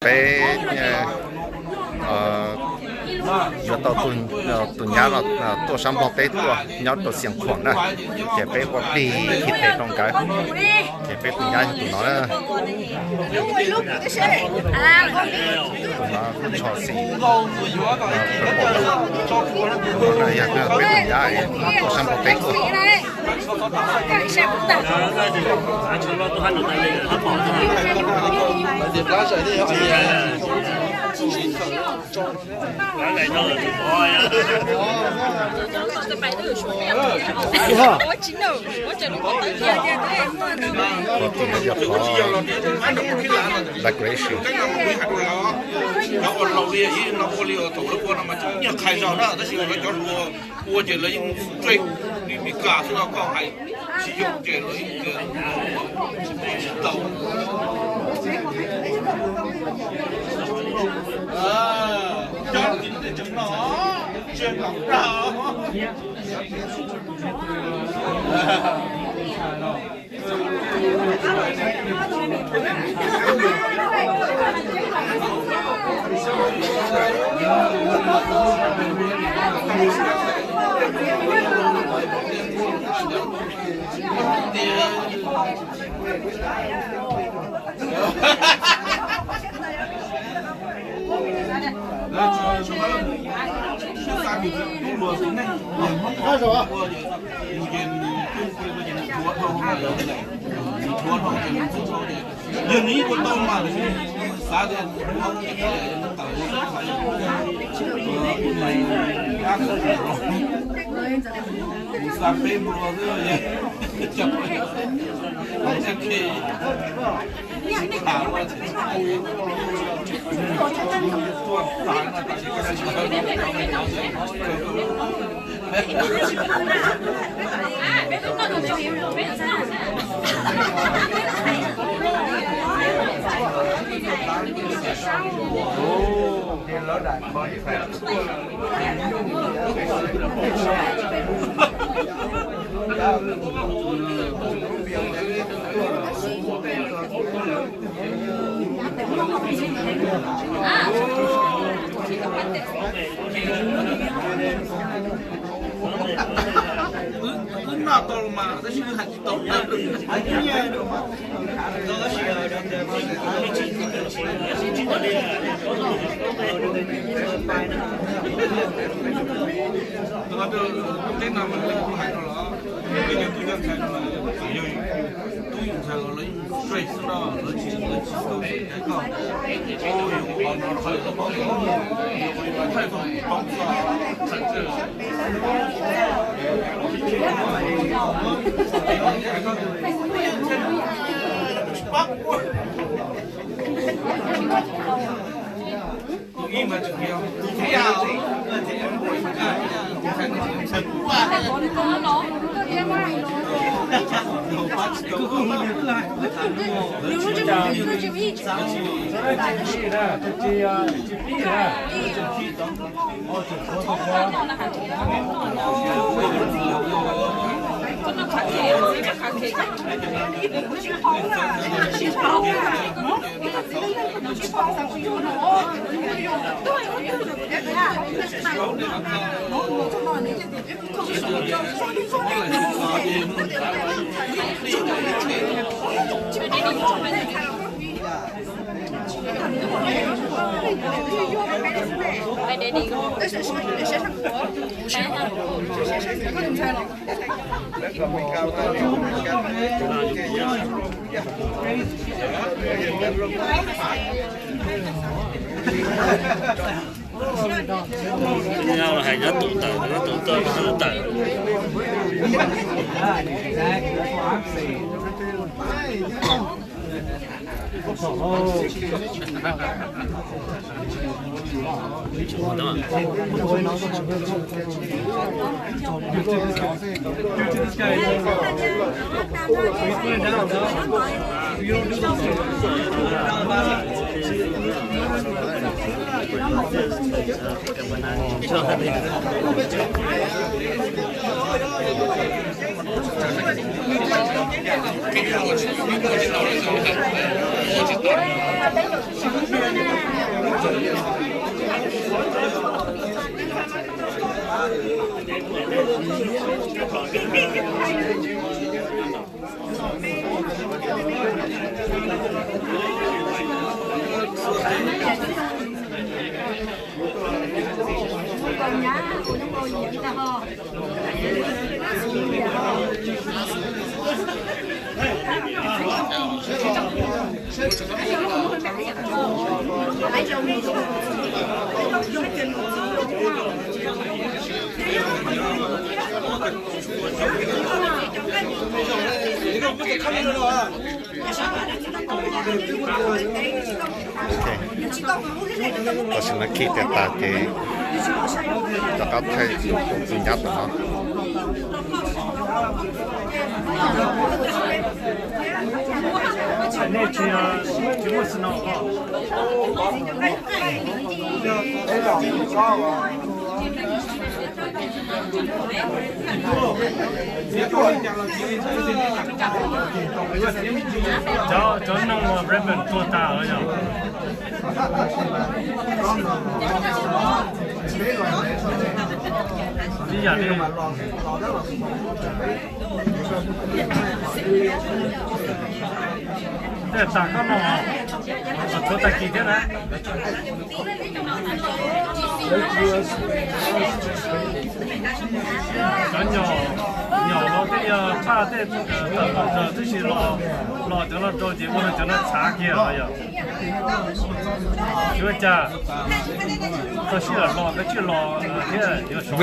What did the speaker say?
Peb yuav tau tus nyab no tuaj sab Nplog teb tuaj nyob rau Xiav Khuam na, ces peb ua plig khi tes rau nkawd, ces peb tus nyab yog tus no na. Tus no tsho xim, tus no yog peb tus nyab tuaj sab Nplog teb tuaj. Cov ua laus li no ua li thaum lawv ua no mas tseem nyiag qhais zog na, tab sis lawv cov hluas ua ces lawv yeej tsuj li Mis Kas xwb no, koj hais tsis yoog ces lawv yeej tsis tau. Cov tim no tseem no, tseem no. Yog nws ib puas tau mas xav tias xav peb nplua xwb. Wb noj tau los mas tab sis wb hais tsis tau. Teb no mas kuv hais rau los, peb cov tub cov ntxhais no mas yog tub yus ntxhais los lawv yeej tsuj xwb no, lawv tsis, lawv tsis tau thaij koj. Ua yus qhov no thaij tau paub, thaij tau paub txog. Hais nyob tus tawm, nyob tus tawm, nyob tus tawm. Tam sim no khi tiav tas ces rov qab thaij tus nyab tom no. Cov, cov noog uas ribbon tuag tas lawm yog. Ib yam li tej tas koj no, tshuav tag kis thiab na. Cov nyom, nyom los tej yog paj tej tawm pov tseg tib si los, los cov no rau ces ua rau cov no txhav kiag los yog. Tsis ua cas, txog sij hawm los nkawd thiaj los thiab yuav sov.